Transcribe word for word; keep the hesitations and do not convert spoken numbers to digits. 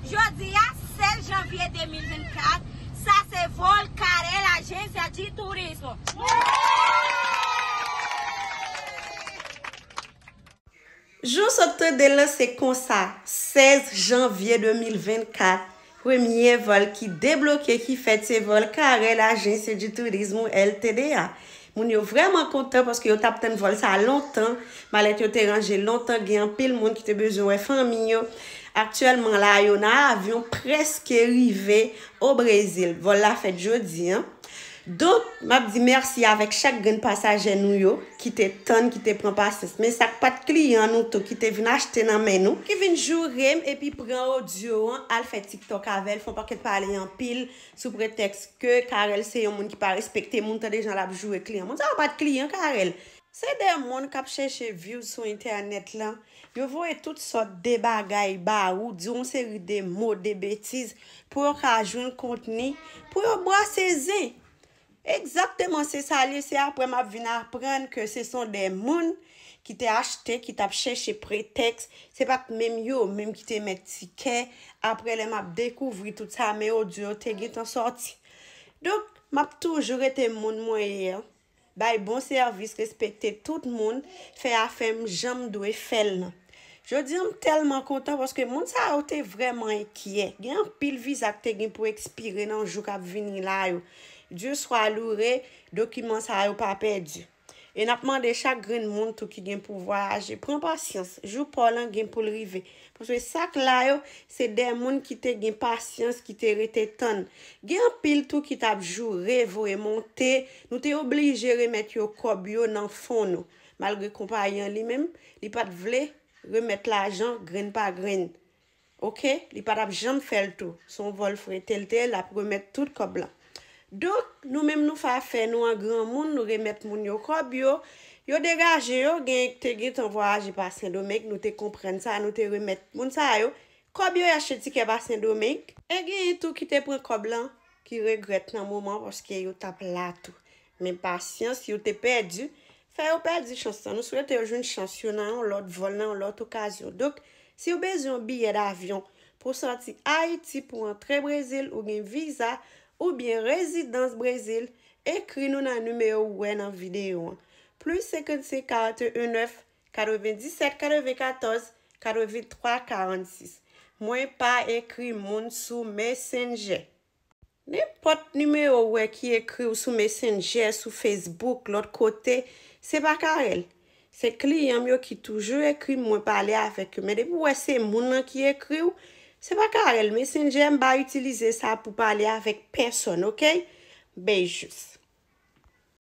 Jodi a, sèz janvye de mil vennkat, sa se vòl Carel Agencia de Turismo. Jou sot tande l lan se konsa, sèz janvye de mil vennkat, premye vòl ki debloke ki fèt se vòl Carel Agencia de Turismo L T D A. Moun yo vrèman kontan paske yo t ap tann vòl sa lontan. Malèt yo te ranje lontan, gen anpil moun ki te bezwen wè fanmi yo. Aktyèlman la, yo nan avyon, prèske rive o Brezil. Vòl la fèt jodi a. Donk, m ap di mèsi avèk chak grenn pasaje nou yo ki te tann, ki te pran pasyans. Men sa k pa t kliyan nou tou, ki te vin achte nan men nou, ki vin joure m epi pran odyo an, al fè TikTok avè l, fè yon pakèt pale anpil sou pretèks ke Carel se yon moun ki pa respekte moun, tande jan l ap joure kliyan. Moun sa yo pa t kliyan Carel. Se de moun k ap chèche views sou entènèt lan. Yo voye tout sòt de bagay ba ou, di w yon seri de mo, de betiz, pou yo ka jwenn kontni, pou yo bwase zen. Egzakteman, se sa l ye. Se apre m ap vin aprann ke se son de moun ki te achte, ki t ap chèche pretèks. Se pa t menm yo menm ki te mèt tikè. Apre, lè m ap dekouvri tout sa, men odyo yo te gentan sòti. Donk, m ap toujou rete moun mwen ye an. Bay bon sèvis, respekte tout moun, fè afè m jan m dwe fè l lan. Jodi a, m tèlman kontan paske moun sa yo te vrèman enkyè. Gen anpil viza k te gen pou ekspire nan jou k ap vini la yo. Dye swa loure, dokiman sa yo pa pèdi. E n ap mande chak grenn moun tou ki gen pou vwayaje, pran pasyans, jou pa w lan gen pou l rive. Paske sa k la yo, se de moun ki te gen pasyans, ki te rete tann. Gen anpil tou ki t ap joure, voye monte. Nou te oblije remèt yo kòb yo nan fon nou. Malgre konpayi an li menm, li pa t vle remèt lajan grenn pa grenn. Oke? Li pa t ap janm fè l tou. Se yon vòl frete l te ye, l ap remèt tout kòb lan. Donk, nou menm nou fè afè nou an granmoun, nou remèt moun yo kòb yo. Yo degaje yo, gen te gentan vwayaje pa Sendomeng, nou te konprann sa, nou te remèt moun sa yo kòb yo, y achte tikè pa Sendomeng. E genyen tou ki te pran kòb lan, ki regrèt nan moman paske yo t ap la tou. Men pasyans yo te pèdi, fè yo pèdi chans lan. Nou swete yo jwenn chans yo nan yon lòt vòl, nan yon lòt okazyon. Donk, si w bezwen yon biyè davyon pou w sòti Ayiti pou w antre Brezil, ou gen viza oubyen rezidans Brezil, ekri nou nan nimewo ou wè nan videyo an. Plis senkannsenk, karanteyen, nèf, katrevendisèt, katrevenkatòz, katrevenntwa, karannsis. Mwen pa ekri moun sou Messenger. Nenpòt nimewo ou wè ki ekri w sou Messenger, sou Facebook, lòt kote, se pa Carel. Se kliyan m yo ki toujou ekri m, mwen pale avèk yo. Men depi w wè se moun nan ki ekri w, se pa Carel. Messenger, m pa itilize sa pou pale avèk pèsonn, oke? Beijos.